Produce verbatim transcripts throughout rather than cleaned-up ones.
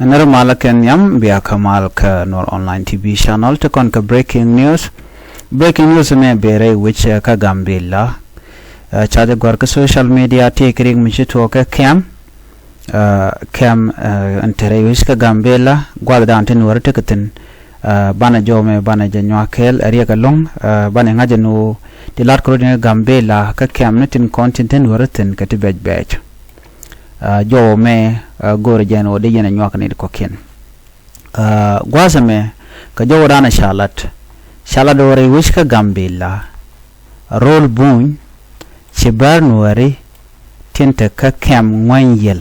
Nɛrɛ malä kɛn nhiam, bia kä mal kä Nuɔr Online T V channel. Ti kɔn kä breaking news. Breaking news mɛ bɛ rɛy wi̱c kä Gambila. Ca jɛ gɔ̱r kä social media ti kɛ rik mi ci tuɔɔk kɛ kɛm. Kɛm ɛn te rɛy wi̱c kä Gambila, gua̱th dan ti Nuɔri ti kɛ thi̱n. Banɛ jɔw mɛ banɛ jɛ nyuak kɛɛl ɛ riɛk ɛlɔ̱ŋ. Banɛ ŋa̱c ɛn ɣöö ti la̱t kɛ rot in kä Gambila kä kɛm ni tin kɔn tin te Nuɔri thi̱n kɛ ti bɛc bɛc. Jɔw mɛ go̱o̱rɛ jɛn ɣöö dee yɛn ɛ nyuak ni ti kɔ̱kiɛn. Gua̱a̱th ɛmɛ kɛ jɔw dan ɛ ca lat, ca lat ɣöö rɛy wi̱c kä Gambila, ro̱l buny ci bär Nuɔri tin te kä kɛm ŋuäny yiël.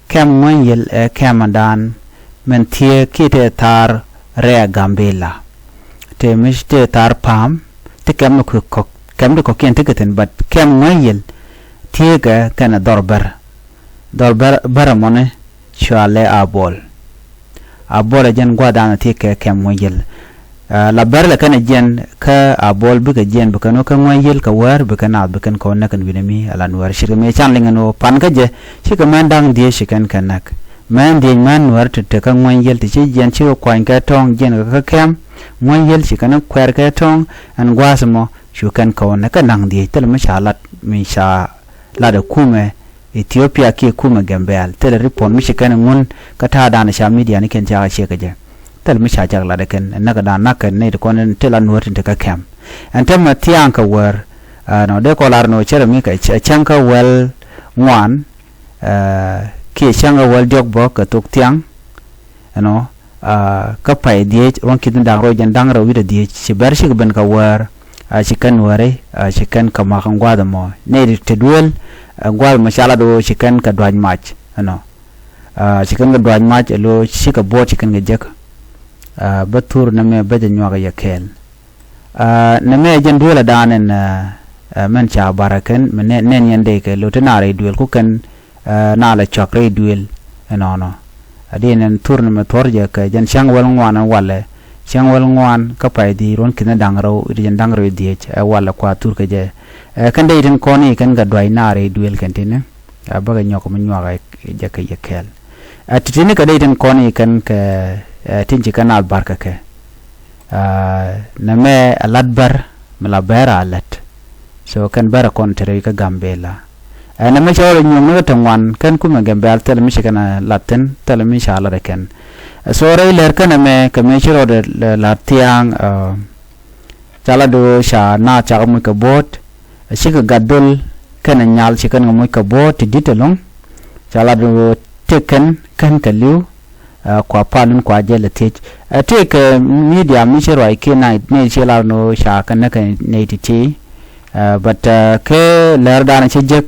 Kɛm ŋuäny yiël ɛ kɛm dan min thiee kiɛ tëë thaar rɛɛ Gambila. Tëë mi tëë thaar pa̱a̱m ti kɛm ti kɔ̱k, kɛm ti kɔ̱kiɛn ti kɛ thi̱n, but kɛm ŋuäny yiël thiee kɛ kɛnɛ dhɔr bär. Dhɔr bär, bär ɛmɔni cɔalɛ Abol. Abol ɛ jɛn gua̱a̱th dan thiee kɛ kɛm ŋuäny yiël. La bär lɛ kɛn ɛ jiɛn kä Abol bikɛ jiɛn bikɛ nɔ kä ŋuäny yiël kɛ wäär bikɛ naath bikɛn kɛ wä näk kɛn wi̱nɛ mi ala Nuäär. Ce̱tkɛ mi can liŋ ɛn ɣöö pan kä jɛ cikɛ män da̱ŋ dhieec ci kɛn kɛ näk. Män dhieec män Nuäär ti te kä ŋuäny yiël ti ci jiɛn cikɛ kuany kɛ tɔ̱ɔ̱ŋ jiɛn kɛ kä kɛm ŋuäny yiël ci kɛn kuɛɛr kɛ tɔ̱ɔ̱ŋ. Ɛn gua̱a̱th ɛmɔ cu kɛn kɛ wä näk kä da̱ŋ dhieec. Thilɛ mi ca lat, mi ca lat ɛ kumɛ Ethiopia kiɛ kumɛ Gambɛl. Thilɛ report mi ci kɛn ŋun kä ta̱a̱ dan ca media ni kɛn cakɛ ciek kɛ jɛ. Thilɛ mi ca cak lat ɛ kɛn ɛ näk dan näk kɛn nɛy ti kɔn ti la Nuäär tin te kä kɛm. Ɛn täämɛ thia̱a̱ŋ kɛ wäär, nɔ dee kɔn lar nɔ cärɛ mi kɛ cäŋ kä wäl ŋuan kiɛ cäŋ kä wäl diɔ̱k bä kɛ thok thia̱a̱ŋ. Ɛnɔ kä pay dhieec ruɔ̱n ki̱n da̱ŋ rɛw jɛn da̱ŋ rɛw wi̱cdɛ dhieec ci bär cikɛ ben kɛ wäär. Ci kɛn Nuääri ci kɛn kɛ mak ɛn gua̱a̱th ɛmɔ nɛy ti te duëël. Gua̱a̱th ɛmɔ ca lat ɣöö ci kɛn kɛ duac mac ɛnɔ. Ci kɛn kɛ duac mac ɛ lo̱ cikɛ buɔ̱ɔ̱t ci kɛn kɛ jek. Bä thur nɛmɛ bä jɛ nyuak yɛ kɛɛl. Nɛmɛ jɛn duëël ɛ da̱a̱n ɛn mɛn ca barɛ kɛn mi nɛn yɛn dee kɛ lo̱ ti naar i̱ duëël ku kɛn na lɛ cuak rɛy duëël. Ɛnɔnɔ a diɛn ɛn thur ni mɛ thuɔ̱r jɛ kɛ jɛn cäŋ wäl ŋuan ɛn walɛ. Cäŋ wäl ŋuan kä pay dhieec ruɔ̱n ki̱n da̱ŋ rɛw i̱ ti jɛn da̱ŋ rɛw i̱ dhieec ɛ walɛ kua thur kɛ jɛ. Ɛ kɛn dee i̱ tin kɔn i̱ kɛn kɛ duac naar i̱ duëël kɛn tini. Ɛ bäkɛ nyɔk mi nyuak ɛ jɛ kɛ yɛ kɛɛl. Ɛ ti tini kɛ dee i̱ tin kɔn i̱ kɛn kɛ ɛ tin ci kɛn a bar kɛ kɛ. Nɛmɛ a lat bär mi la bär a lät. So kɛn bär a kɔn te rɛy kä Gambila. Ɛ nɛmɛ cɛ rɔ nyuɔ̱ŋ ni kä te ŋuan kɛn kumɛ Gambɛl thilɛ mi ci kɛn a lat thi̱n thilɛ mi ca lat ɛ kɛn. So rɛy lɛr kä nɛmɛ kɛ mi ci rɔ de lat thia̱a̱ŋ. Ca lat do̱ ca naath cakɛ moc kɛ bo̱o̱t. Cikɛ gat dhol kɛnɛ nyal ci kɛn kɛ moc kɛ bo̱o̱t ti di̱t ɛlɔ̱ŋ. Ca lat do̱ tëk kɛn kɛn kɛ li̱w. Kua palun kua jɛl ɛ thiec. Ɛ tëëkɛ media mi ci ruac kiɛ nɛy ci lar ni ɣöö ca kɛ näk kɛ nɛy ti̱ti̱. But kɛ lɛr danɛ cä jek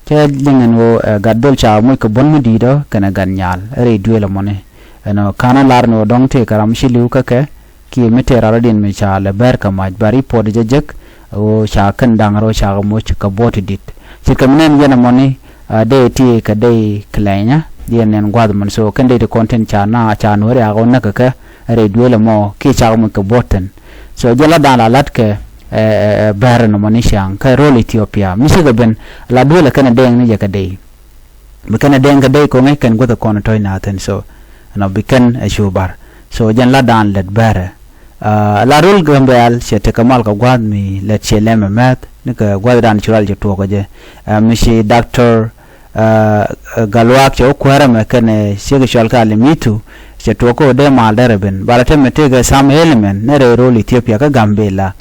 cä liŋ ɛn ɣöö gat dhol ca moc kɛ buɔ̱n mi di̱i̱t ɔ kɛnɛ gat nyal rɛy duëël ɛmɔni. Ɛnɔ ka̱n ɛ lar ni ɣöö dɔ̱ŋ tëëkɛ ram ci li̱w kä kɛ kiɛ mi tëë rar rɔ̱diɛn mi ca lɛ bɛr kɛ mac ba report jɛ jek. Ɣöö ca kɛn da̱ŋ rɛw ca kɛ moc kɛ buɔ̱t ti di̱t ce̱tkɛ mi nɛn yɛn ɛmɔni. Dee ti kɛ dee kɛ lɛnyä diɛn nɛn gua̱th mɔn so kɛn dee ti kɔn tin ca na ca Nuääri a ɣɔn näk kɛ kɛ rɛy duëël ɛmɔ kiɛ ca kɛ moc kɛ buɔ̱t thi̱n. So jɛ la da̱a̱n la la̱t kɛ bɛr ɛn ɛmɔni ciaŋ kɛ ro̱l Ethiopia mi cikɛ ben la duëël ɛ kɛn ɛ dɛɛŋ ni jɛ kɛ dee. Bi kɛn ɛ dɛŋ kɛ dee ko̱ŋɛ kɛn guäth ɛ kɔn ɛ tɔ̱c naathin so. Ɛnɔ bi kɛn ɛ cu bar so jɛn la daan lät bɛrɛ. La rul Gambɛl cɛ tekɛ mal kɛ gua̱a̱th mi lät ciɛ lɛmɛ mɛth ni kɛ gua̱a̱th daan ci rual cɛ tuɔɔk kɛ jɛ. Mi ci Doctor Gatluak cɛ wä kuäärä mɛ kɛn ɛ ciek cɔal kɛ Alimitu cɛ tuɔɔk kɛ wä dee mal dɛrɛ ben bala te mɛ tekɛ some element ni rɛy rol Ethiopia kä Gambɛla.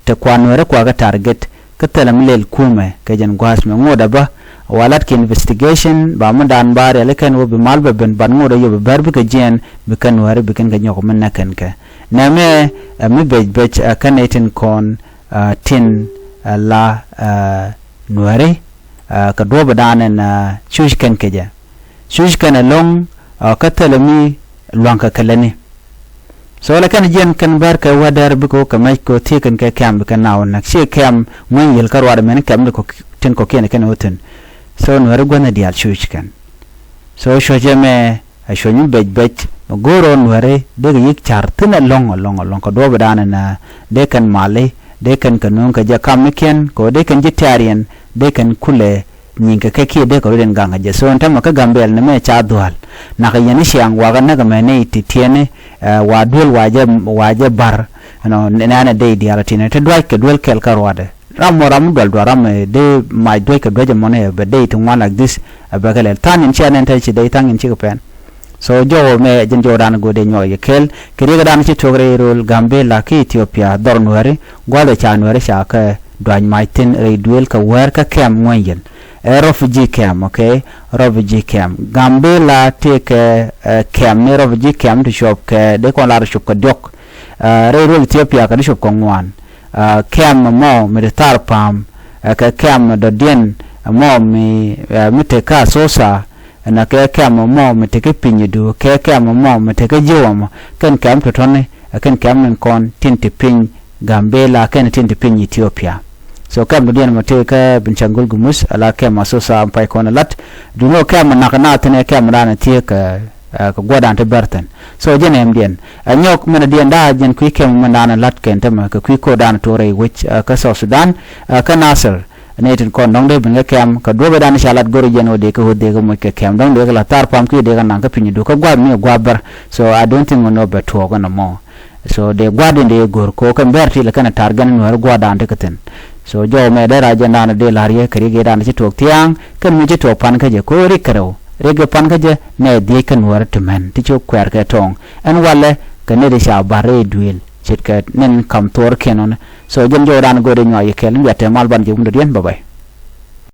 Te kuan Nuɛrɛ kuakä target kä thilɛ mi lɛl kumɛ kɛ jɛn gua̱a̱th mɛ ŋot a bä. Wa lat kɛ investigation ba mi daan ba riali kɛn wä bi mal bɛ ben ban ŋot a yop bär bikɛ jiɛn bikɛ Nuääri bikɛn kɛ nyɔk mi nɛ kɛn kɛ nɛmɛ. Ɛ mi bec bec ɛ kɛn ɛ tin kɔn tin ɛ la Nuääri kɛ duɔ̱p ɛ daan ɛn cuc kɛn kɛ jɛ cuc kɛn ɛ lo̱ŋ kä thilɛ mi lua̱ŋ kɛ kɛ lɛni. So lɛ kɛn jiɛn kɛn bär kɛ wä dɛr bikɛ wä kɛ mɛc kɛ wä thiee kɛn kɛ kɛm bikɛ na wä näk ciɛ kɛm ŋuɛny yil kä ruaadɛ mɛn kɛm tin kɔkiɛn kɛn wä thi̱n. So Nuɛri guänh diaal cuc kɛn. So cuɔ̱cɛ mɛ a cuɔ̱c mi bec bec mɛ go̱o̱r ɔ Nuɛri dee kɛ yik car thi̱n ɛlɔ̱ŋ ɛlɔ̱ŋ ɛlɔ̱ŋ kɛ duɔ̱ɔ̱p dan ɛn dee kɛn mali dee kɛn kɛ nuŋ kɛ jɛ kam mi kiɛn kɛ wä dee kɛn ji̱ tɛ̈riɛn dee kɛn kulɛ nyiŋ kɛ kɛ kiɛ dee kɛ rot in gaŋ kɛ jɛ so ɛn tämɛ kä Gambɛl ni mɛ ca dhua̱l. Nakä yɛn i̱ ciaŋ wakä näk ɛmɛ ni ti tiɛni, ɛ, wa duel wa jɛ, wa jɛ bar. Ɛnɔ nɛnɛ dee diaal tinɛ ti duac kɛ duel kɛl kä ruadɛ. Ram mɔ ram mi dual dual ram, ɛ, dee mac duac kɛ duac ɛmɔ ni, ɛ, bɛ dee ti ŋuan like this, ɛ, bɛ kɛ lɛl. Tha̱a̱ŋ in cia nɛn te ci dee tha̱a̱ŋ in cikɛ pɛn. So jɔwä mɛ jɛn jɔwä dan go̱o̱dɛ nyuak yɛ kɛɛl. Kɛ riek dan ci tuɔk rɛy rööl Gambela ki Ethiopia dhɔr nuääri, gua̱a̱th ɛ ca nuääri ca kɛ duac mac thi̱n rɛy duel kɛ wäär kä kɛm ŋuɛny yɛn. Ɛ refugee camp, okay? Refugee camp. Gambela tëëkɛ, ɛ, camp ni refugee camp ti cuɔp kɛ dee kɔn lar cuɔp kɛ diɔ̱k. Ɛ, rɛy rööl Ethiopia kɛ di cuɔp kɛ ŋuan. Ɛ, camp mɔ mi ti thar pa̱a̱m, ɛ, kɛ camp dɔ̱diɛn mɔ mi, ɛ, mi te kä Asosa, ɛn kɛ kɛm mɔ mi te kä Pinyudu, kɛ kɛm mɔ mi te kä Jiwam, kɛn kɛm tɔ̱tɔ̱ni, ɛ, kɛn kɛm ni kɔn tin te piny Gambela, kɛn tin te piny Ethiopia. So kɛm dɔ̱diɛn mɔ te kä Benishangul Gumuz, ala kɛm Asosa pay kɔn lat. Duŋni kɛm nak na thin ɛ kɛm dan thiek, ɛ, ɛ, kɛ guɔdan te bɛr thin. So jɛn ɛmdiɛn. Ɛ nyɔk mɛn diɛn da jɛn kui̱ kɛm mɛn dan lat kɛn te mɛ kɛ kui̱ kodan tuɔrɛ i̱ wec, ɛ, kä South Sudan, ɛ, kä Nasir. Ni tin kɔn dɔ̱ŋ dee ben kä kɛm, kɛ duɔ̱pɛ dan ca lat go̱r jɛn ɣöö dee kä ɣöö dee kä moc kɛ kɛm. Dɔ̱ŋ dee kä la thar pam kiɛ dee kä naŋ kä Pinyudu kä gua̱a̱th mi gua̱a̱th bär. So I don't think ɣän ɣöö bɛ tuɔɔk ɛn ɛmɔ. So dee gua̱a̱th in dee go̱r ko̱ kɛn bɛr ti lɛ kɛn ɛ tar gɛn nuääri gua̱a̱th dan ti kä thi̱n. So jɔw mɛ dee ra jɛn dan dee la̱r yɛ kɛ riek yɛ dan ci tuɔɔk thia̱a̱ŋ, kɛn mi ci tuɔɔk pan kä jɛ ko̱ rik kɛ rɛw. Riek kɛ pan kä jɛ nɛ dhiec kä nuääri ti mɛn ti ci kuɛɛr kɛ tɔ̱ɔ̱ŋ. Ɛn walɛ kɛ nɛy ti ca bar rɛy duëël. Ce̱tkɛ nɛn kam thuɔɔr kiɛn ɔni. So jɛn jɔwdan go̱o̱dɛ nyuak yɛ kɛl ni wiatɛ mal ban jɛ wundä diɛn, bye bye.